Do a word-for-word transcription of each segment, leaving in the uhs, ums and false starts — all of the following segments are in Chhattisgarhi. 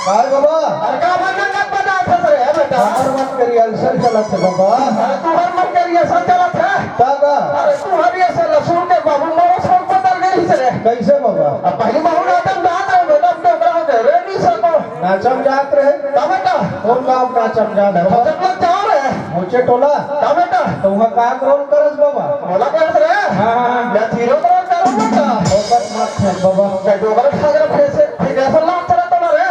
काय बाबा? अरे का भर का कब बजात हस रे बेटा? हर मन करिया अइसन चलत हे बाबा। अरे तू हर मन करिया अइसन चलत हे। का का? अरे तू हर ये से लहसुन के बाबू मोरो सब बदल गई से रे। कैसे बाबा? अब पहली बाबू नाचम जात रहे बेटा, अब तो ओकरा हो गए रे नहीं सको। नाचम जात रहे? का बेटा? कौन गाँव नाचम जात रहे? भजन लोग जाओ रे। मोचे टोला? का बेटा? तो वहाँ का रोल करस बाबा? बोला कैसे रे? हाँ, हाँ, हाँ। या जीरो करोड़ का रो बेटा। ओकर मत फेंक बाबा। क्या डोगर खागरा फेंसे, फेंक ऐसा लाग चला तुम्हारे?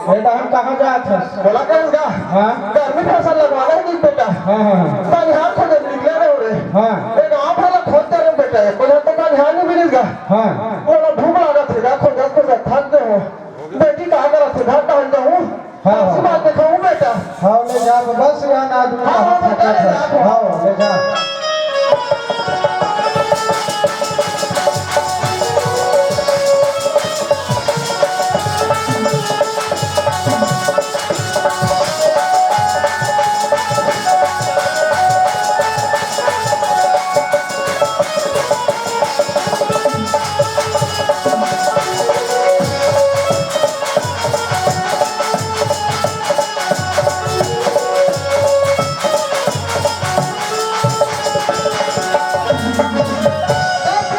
बेटा, हम कहाँ जात हस? बोला कहेंगा? हाँ। गर्मी फसल लगवाना है नहीं बेटा। हाँ, हाँ, हाँ। बनिहार खोजे निकले रहे हो रे। हाँ। ए गाँव भर खोजते रहे बेटा, कोई तो बनिहार नहीं मिलेगा। हाँ। बोला भूख लागत है, खोजत खोजत थक गए हो। बेटी कहाँ करत है, घर टहल जाऊँ। हाँ, हाँ। बात दिखाऊँ बेटा। हाँ, ले जा, बस यहाँ ना आदमी हाँ, हाँ, हाँ, बेटा, ले जा। हाँ, ले जा।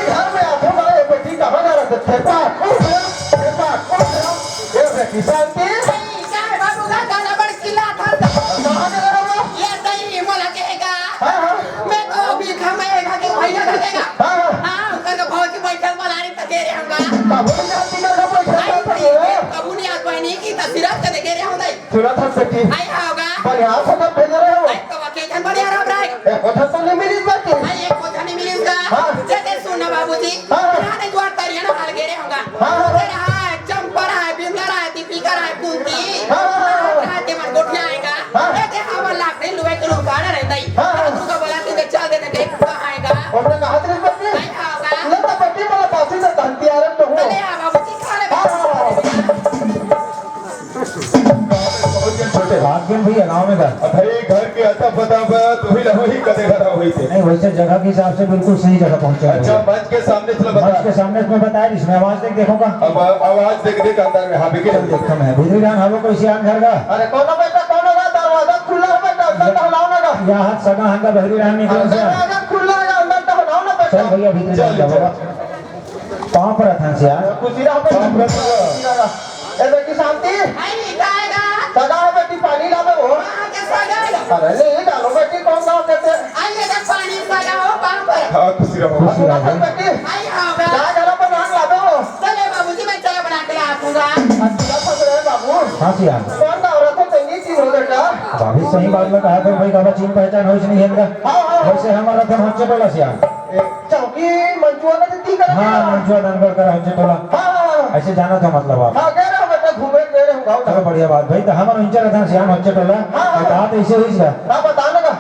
घर में आथो ना, ये बेटी कहाँ जा रहा था? खेपा, उठ रहा, खेपा, उठ रहा। ये बेटी शांति। नहीं, क्या है बाबू का गाना बड़ चिल्ला था। कहाँ जा रहा वो? ये सही मोला कहेगा। हाँ, हाँ। मैं तो अभी घर में है, घर के भैया लगेगा। हाँ, हाँ। हाँ, उनका तो भौजी बैठल बना रही तो दे रहे होगा। बाबू ने कहा, "तीन लोग बैठल आई बना रहे हो।" कबू नहीं आज बहनी की तस्वीर कदे दे रहे होगा। सुना था सखी। आई होगा। बढ़िया से सब भेज रहे हो। आई तो वाकई जन बढ़िया रह रहा है। ए, कोठा तो नहीं मिली बाकी। आई एक कोठा नहीं मिली इसका। हाँ। जैसे सुनना बाबूजी। हाँ। यहाँ ने द्वार तरिया ना हाल गेरे होगा। हाँ, हाँ। तेरा है, चंपर है, बिमला है, दीपिका है, कुंती। हाँ, हाँ, हाँ। हाँ, ते मन गोठिया आएगा। हाँ। ए, ते हवा लाख नहीं लुए के लोग बाड़ा रहता ही। हाँ, हाँ। तू का बोला तू के चल देने के कहाँ आएगा? और मैं कहा तेरे पति? आई होगा। ले तो पति बोला पासी से धनती आरंभ तो हूँ। अरे हाँ, बाबूजी, खा ले। हाँ, हाँ, हाँ। बहुत दिन छोटे। भाग गए भैया गाँव में घर। अब भाई घर के अता पता बा, तो ही ला वही कदे घर हुई थे। नहीं, वैसे जगह के हिसाब से बिल्कुल सही जगह पहुँचे हैं अच्छा, भैया। मंच के सामने से बता। मंच के सामने से मैं बताया, इसमें आवाज देख, देखो का। अब आवाज देख, देख अंदर में, हाँ, बिल्कुल। चल देखता मैं। भीतरी राम, हलो कोई सियान घर का। अरे, कौन बेटा, कौन का दरवाजा खुला है बेटा, अंदर टहलाओ ना का। यहाँ हाथ सगा हंगा बहरी राम निकल से। दरवाजा खुला है, अंदर टहलाओ ना बेटा। चल भैया, भीतरी चल, राम चल। बाबा। पाँव पर अथन सियान। खुशी रहा बेटा। पाँव पर। ए बेटी शांति। आई, का आएगा? सगा है बेटी, पानी लावे हो। कहाँ के सगा है? अरे ले डालो बेटी, कौन गाँव के थे? आई, ये देख पानी सगा हो, पाँव पर। हाँ, खुशी रहो। खुशी रहो। बेटी। आई, हाँ, बे। चाय घर पर नाम लावे हो। चले बाबूजी, मैं चाय बना के ला दूंगा। अच्छा, फंस रहे बाबू। हाँ, सियान। कौन गाँव रहे थे, चंगी चीज हो बेटा। भाभी सही बात में कहा तो भाई, बाबा चीन पहचान हो इसलिए इनका। हाँ, हाँ। वैसे हमारा तो हच्चे बोला सियान। चौकी मंचुआ में तो ठीक है। हाँ, मंचुआ धनगढ़ का हच्चे टोला। हाँ, हाँ, हाँ। ऐसे जाना था मतलब आप। हाँ, गए रहो बेटा, घूमे गए रहो गाँव। चलो, बढ़िया बात भाई, तो हम इंचर था सियान हच्चे टोला। हाँ, हाँ। बात ऐसे हुई सर। हाँ, बता ना का।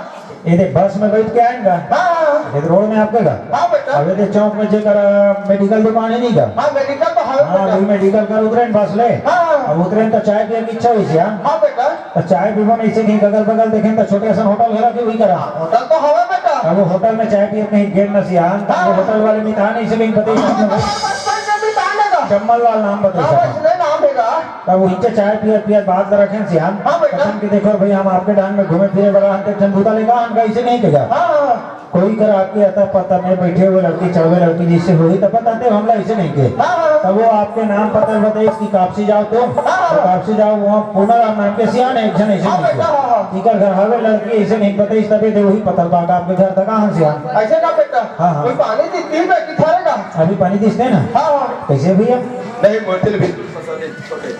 ये देख, बस में बैठ के आए ना। हाँ, हाँ, हाँ। ये रोड में आपके का। हाँ, बेटा। अब ये देख, चौक में जेकर, अ, मेडिकल दुकान है नहीं का। हाँ, मेडिकल तो हवे हाँ, बेटा। अभी मेडिकल कर उतरे न बस ले। हाँ, हाँ। अब उतरे न तो चाय पिए की इच्छा हुई सियान। हाँ, बेटा। तो चाय पीबो नहीं से कहीं अगल बगल देखें तो छोटे सन होटल घर के वही करा। होटल तो हवे बेटा। अब वो होटल में चाय पिए कहीं गेम न सियान, तो हाँ। वो होटल वाले मितान नहीं से कहीं पता ही नहीं। बस, बस, बस, बस, बस, बस, बस। चम्मल लाल नाम बता हाँ, सकता। बस, ले नाम है का। तब उनके चाय पियत पियत बात ल रखें सियान। हाँ, बेटा। कथन कि देखो भाई, हम आपके डांग में घूमे फिरे बड़ा हम तो जम्बूता लेगा, हम कैसे नहीं कहेगा। हाँ, हाँ, हाँ। कोई कर आपके अता पता में बैठे हुए लड़की, चढ़वे लड़की जिससे हुई, तब बताते हो, हमला ऐसे नहीं के। हाँ, हाँ, हाँ। तब वो आपके नाम पता बताइस कि कापसी जाओ तुम, हाँ, हाँ, तो हाँ। कापसी जाओ, वहाँ पूनाराम नाम के सियान है, एक जन ऐसे हाँ, नहीं के। बेटा, हाँ, हाँ। इकर घर हवे लड़की, ऐसे नहीं बताइस, तबे दे वही पता बा आपके घर तक, हाँ, सियान। ऐसे ना बेटा, हाँ, हाँ। कोई पानी दी, तीन बैठी थारेगा। अभी पानी दिसते ना? हाँ, हाँ। कैसे भैया? नहीं, बोतल भी।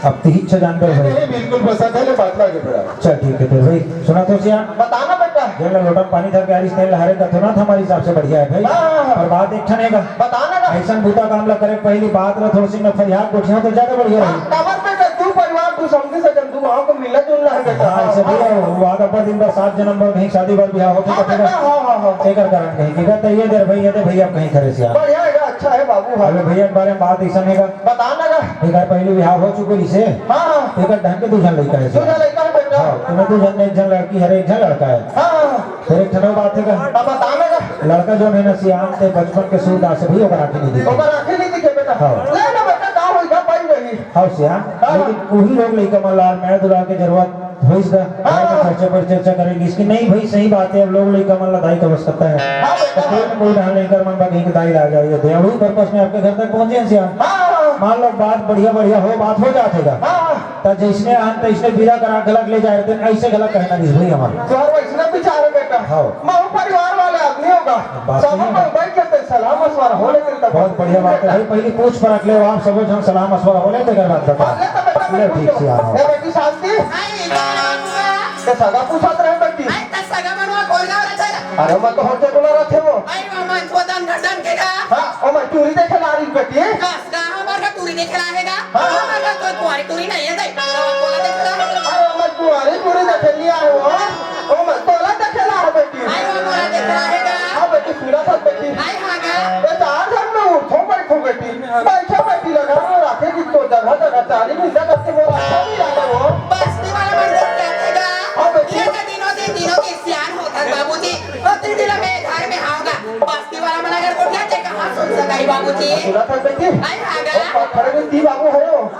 अब तीन छह जानते हो भाई। नहीं, बिल्कुल पसंद है, ले बात लागे पड़ा। चल ठीक है, तो भाई सुना तो सियान। बताना बेटा। जेल लोटा पानी धर के आरिस तेल हरे का थोड़ा था हमारे हिसाब से बढ़िया है भाई। हाँ, हाँ, हाँ। और बात एक ठन है का। बताना ना। ऐसा बूता काम ला करे, पहली बात ला थोड़ी सी मैं फरियाद गोठिया तो ज्यादा बढ़िया रही। हाँ, कमर पे तो तू परिवार, तू समझी से जब तू गाँव को मिलना जुलना है बेटा। हाँ, ऐसे भैया, वो बात अब्बा दिन भर सात जन्म भर कहीं शादी भर ब्याह होते हाँ, तो बेटा, हाँ, हाँ, हाँ। एकर कारण कहीं कि कहते ये दे भाई, ये दे भाई, आप कहीं खड़े सियान। बढ़िया है, अच्छा है बाबू, हाँ। अरे भैया के बारे में बात ऐसा नहीं का। बताना ना। एक बार पहले ब्याह हो चुके इसे। हाँ, हाँ। एक ढंग के दो जन लड़का है दो जन लड़का है बेटा। हाँ, तुम्हें दो जन, एक जन लड़की है, एक जन लड़का है। हाँ, हाँ। फिर एक ठंडा बात है का? अब बताना ना। लड़का जो है ना सियान ते बचपन के सूरदास से भी ओकर आँखें नहीं दिखे। ओकर आँखें नहीं दिखे बेटा। हाँ। ले ना बेटा, का होई, का पाई रही। हाँ, सियान, हाँ। लेकिन उही लोग लइका मन ला मैर दुलार के जरूरत होइस गा। हाँ, घर में हाँ। चर्चा पर चर्चा करे गिस कि नहीं भाई, सही बात है, अब लोग लइका मन ला दाई के आवश्यकता है। हाँ, बेटा, तो कोई हाँ। न कोई ढंग लइका मन ला कहीं के दाई ला जाए, ये दयालु purpose में आपके घर तक पहुँचे हैं, सियान। हाँ, हाँ, हाँ। मान लो, बात बढ़िया बढ़िया हो, बात हो जाथे गा। हाँ, हाँ। त जइसने आन तइसने बिदा करा घलक ले जाए रहिथे, अइसे घलक कहना गिस भाई हमर। तुँहर वइसने बिचार हे बेटा। हाँ। महूँ परिवार वाले आदमी हो गा। बात सबो सही है। कोई बइठ के सलाह मशवरा हो लेते तब। बहुत बढ़िया बात है भाई, पहिली पूछ परख ले, आप सबो झन सलाह मशवरा हो ले, तेकर बाद बता। हाँ, ले तो बेटा, ले, मैं ठीक पूछ से आ रहा हूँ। ए बेटी शांति, आई, का हुआ? ते सगा पूछत रहे बेटी। आई, त सगा मनवा कोन गाँव रहिथे? अरे, मैं तो होते बोला रहिथे वो। आई, वो मन को दन घटन के का? हाँ, ओ मैं टूरी देखे ला रहिस बेटी। कस का हमर का टूरी देखे ला हे गा? हाँ। हमर का कोई कुंवारी टूरी नहीं है, देख। तो बोला देखे ला हे। अरे, मैं कुंवारी टूरी देखे लिया हूँ। ओ मैं तोला देखे ला हे बेटी। आई, वो तोला देखे ला हे गा? हाँ बेटी, सुना था बेटी। आई, हाँ गा। ये चार झन में उठो बैठो बेटी। बइठे बइठी लगा राखे कि तो जगह जगह चारी निंदा करके वो अच्छा नहीं लगा वो। बस्ती वाला मन गोठियाथे गा। हाँ, बेटी। ये तो दिनों दिन दिनों के सियान होत हस बाबूजी। ओ तीन दिन में घर में हाव गा। बस्ती वाला मन अगर गोठियाथे कहाँ सुन सकही बाबूजी। सुना था बेटी। आई हाँ गा। और खड़े में ती बाबू हो।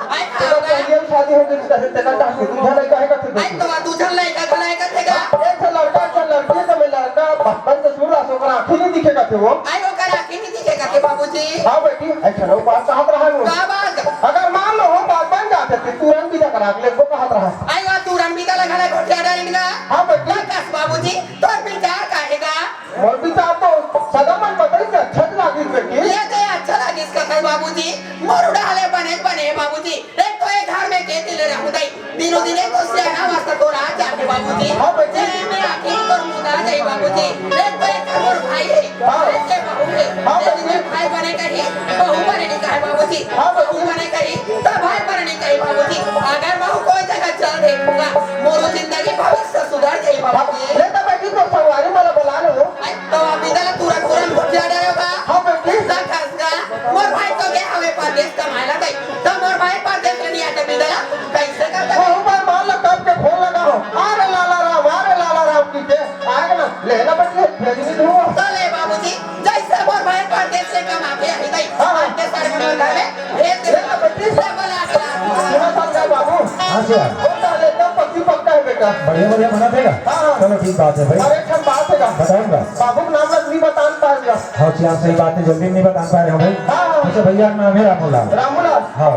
आई तेरा हाँ गा। पहली शादी हो गई, तेरा कहाँ से दूसरा लड़का है का तू? आई तो दूसरा लड़का खड़ा है का थे गा। एक ठो लड़का, एक ठो लड़की, तो मैं लड़का बचपन से सुन रहा, ओकरा आँखी नहीं दिखे का थे वो। आई ओकर आँखी नहीं दिखे का थे बाबूजी। हाँ बेटी, ऐसा लोग बात चाहत रहा है वो। का बात? अगर मान लो हो बात बन जाते थे, तुरंत बिदा करा के लेबो कहत रहा है। आई वो तुरंत बिदा लगा ले गोठिया डालिन गा। हाँ बेटी। कस बाबूजी, तोर विचार का हे गा? मोर विचार तो सगा मन बताई से अच्छा लागिस बेटी। ये तो अच्छा लागिस कथस बाबूजी, मोर उड़ा ले बने बने बाबूजी। एक तो एक घर में के दिले रहूं दई, दिनों दिन एक तो सियाना वास्ता तोर आ जाथे बाबूजी। हाँ, बेटी। जेमे आखिर तोर मुदा जाई बाबूजी। एक तो एक मोर भाई हे, हाँ। एक के बहू हे। हाँ, एक बेटी। दिन भाई बने कही, बहू बने नहीं कहे बाबूजी। हाँ, बेटी। बहू बने कही, तब भाई बने नहीं कही बाबूजी। अगर बहू कोई जगह चल दे पूरा, मोरो जिंदगी भविष्य सुधर जाई हाँ, बाबूजी। ले तो बेटी तो संगवारी वाला बुला लो। आई, तो अभी तक तुरंत, तुरंत गोठिया डारे हो का? हाँ, बेटी। ना खस गा, मोर भाई तो गे हवे परदेस कमाए ला दई। तो मोर भाई परदेस ले नहीं आते बिदा ला, कैसे करते? वो ऊपर मान लो कब के फोन लगा हो, "अरे लाला राम, अरे लाला राम" की के आएगा ना, लेना बेटी, भेज भी दूँ। तो ले बाबूजी, जैसे मोर भाई परदेस से कमा के आई दई, हाँ, हाँ। आते सारे मोर घर में भेज दे। ले ना बेटी। ले बोला के ला। सुना समझा बाबू। हाँ, सियान। वो तो एकदम पक्की पक्का है बेटा। बढ़िया, बढ़िया बना देगा। हाँ, हाँ। चलो, ठीक बात है भाई। अरे, एक ठन बात है ना। बताऊंगा। बाबू के नाम ला नहीं बता पाएगा। हाँ, सियान, सही बात है, जल्दी नहीं बता पा रहे हो भाई। हाँ, हाँ। अच्छा, भैया का नाम है रामूलाल। रामूलाल। हाँ।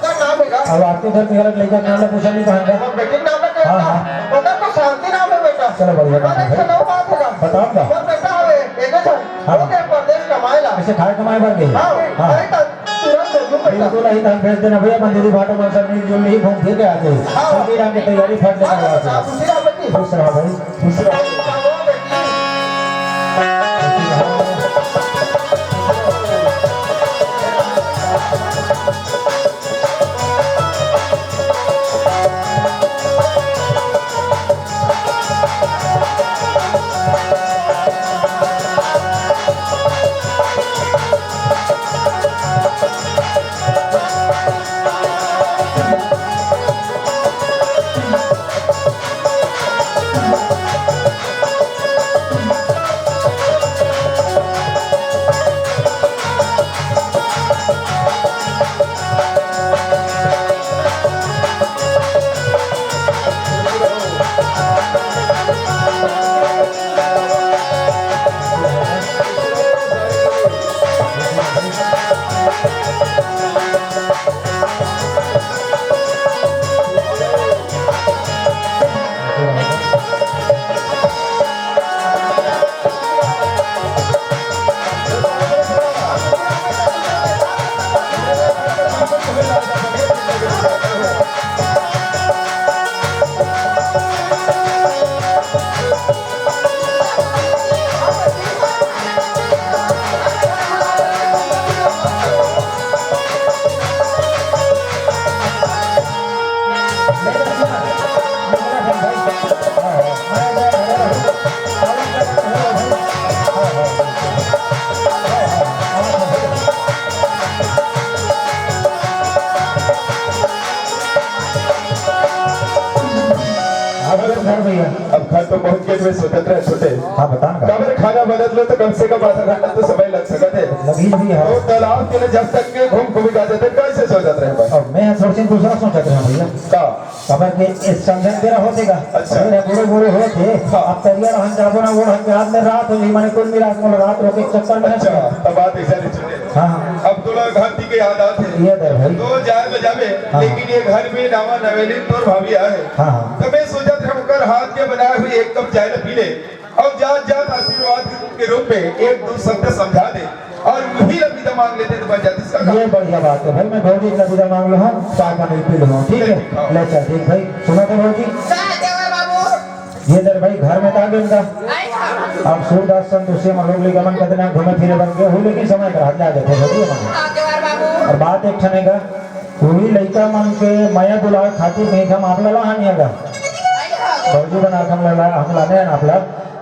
का नाम है का? अब आपके घर के गलत लड़का के नाम ला पूछा नहीं कहाँ का? वो बेटी के नाम ला हाँ, हाँ। ओकर तो शांति नाम है बेटा। चलो, बढ़िया नाम है अरे, भाई। चलो, बात है ना। बताऊंगा। वो बेटा हवे, एक झन। हाँ। वो के परदेस कमाए ला। अच्छा, खाए कमाए बर गए? हाँ, हाँ। अरे, त-, तुरंत भेजू बेटा। बिल्कुल, अही त हम भेज देना भैया, अपन दीदी भाटो मन सब मिलजुल ही घूम फिर के आते हैं। हाँ। हम भी राम की तैयारी फट से हाँ, करवा हाँ, के। खुशी रहो बेटी। खुश रहो भाई, खुश रहो। हाँ, बेटी। अब घर भैया। अब घर तो पहुंच के मैं सोचत रहे छोटे। हाँ, बता ना। काबर खाना बनत ले तो कम से कम आधा घंटा तो समय लग सकत है। लगी भैया। तो तालाब के लिए जब तक के घूम घूम के आ जाते, कैसे सोचत रहे बस? अब मैं थोड़ी सी दूसरा सोचत रहा भैया। का? काबर के इस संगत तेरा होते का? अच्छा। मेरे बूढ़े बूढ़े होते। हाँ। अब तरिया रहन जाबो ना, वो रहन के हाथ में रात हो जाई, माने कुल मिला के मोला रात रोके के चक्कर में अच्छा, है। तब बात ऐसा नहीं चले। हाँ, हाँ। अब तोला घर दी के याद आते। ये दे भाई। तो जाए में जावे, हाँ। लेकिन ये घर में नावा नवेली तोर भाभी आए। हाँ, हाँ। तो मैं सोचत रहा, ओकर हाथ के बनाए हुए एक कप चाय ला पी ले और जात जात आशीर्वाद के रूप में एक दो शब्द समझा दे और वही ला विदा मांग लेते तो बन जाती इसका काम। ये बढ़िया बात है भाई, मैं भौजी से विदा मांग लूँ, चाय पानी पी लूँ, ठीक है? हाँ। ले चल, ठीक भाई, सुना तो भौजी? का देवर बाबू? ये दर भाई घर में तागे इनका। आई हाँ। अब सूरदास संतोषी हम लोग लेकर मन कहते ना घूमे फिरे बन के हुई, लेकिन समय का हाथ जाके थे भौजी मन। हाँ, देवर बाबू। और बात एक ठने का, वही लइका मन के मया दुलार खातिर नहीं हम आप लला हानि आगा। आई हाँ। भौजी बना के हम लला, हम लाने हैं ना आप ला।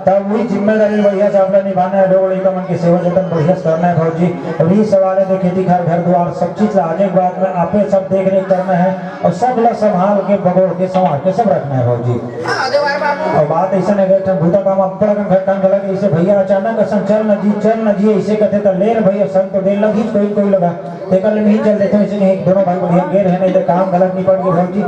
तब वही जिम्मेदारी बढ़िया से आप ला निभाना है, लोग लइका मन के सेवा जतन बढ़िया से करना है भौजी। और ये सवाल है तो खेती खार घर द्वार सब चीज ला आने के बाद में आपे सब देख रेख करना है। और सब ला संभाल के, बगोड़ के, संभाल के सब रखना है भौजी। हाँ, देवर बाबू। और बात ऐसा नहीं गए, भूता काम अब बड़ा कन घटन गलत, ऐसे भैया अचानक असन चल न जी, चल न जी, ऐसे कहते तो ले रे भैया, संग तो दे लगी कोई, कोई लगा। तेकर ले नहीं चल देते, ऐसे नहीं, दोनों भाई बढ़िया गे रहे, नहीं तो काम गलत नहीं पड़ गए भौजी।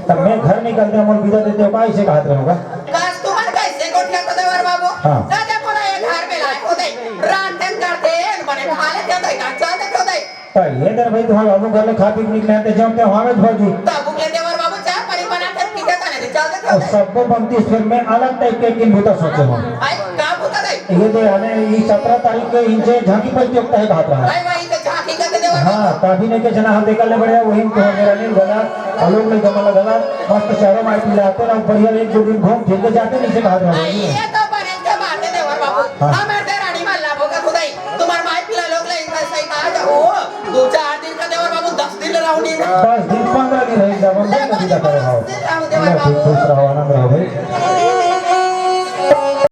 तब मैं घर निकलते, हम विदा देते हो, का ऐसे कहत रहे होगा? कस तुमन कैसे गोठिया तो देवर बाबू? हाँ। राजा बोला, ये घर में लाए होते, रांधन करते, बने खा लेते होते, का चल देते होते। त ये दर भाई तुम्हारे बाबू घर ले खा पी के निकले हैं, ते जब ते हमारे भौजी। तब उनके देवर बाबू चाय पानी बनाते पीते तने दे चल देते और होते। सबको बनती फिर मैं अलग टाइप के किन भूता सोचे हूँ। आई का भूता दे? ये दे हमें ये सत्रह तारीख के इंचे झांकी पर चौकता है बात रहा। आई वही तो झांकी करते देवर बाबू। हाँ, तभी नहीं के जना हम देखा ले बढ़िया वही तो मेरा नहीं गला, अलग नहीं गमला गला, मस्त चारों माई पिलाते ना बढ़िया एक दो दिन घूम फिर के जाते नहीं से बात रहा आई भौजी। ये तो बने के बात है देवर बाबू। हाँ। हमारे दे रानी मल्ला भोगा खुदाई। तुम्हार माई पिला लोग ले इनका सही कहा जाओ। दो चार दिन का देवर बाबू, दस दिन ले रहू नहीं। दस दिन, पन्द्रह दिन रह जाओ, दस दिन का करे हो। दस दिन रहू देवर बाबू। खुश रहो, आनंद रहो भाई।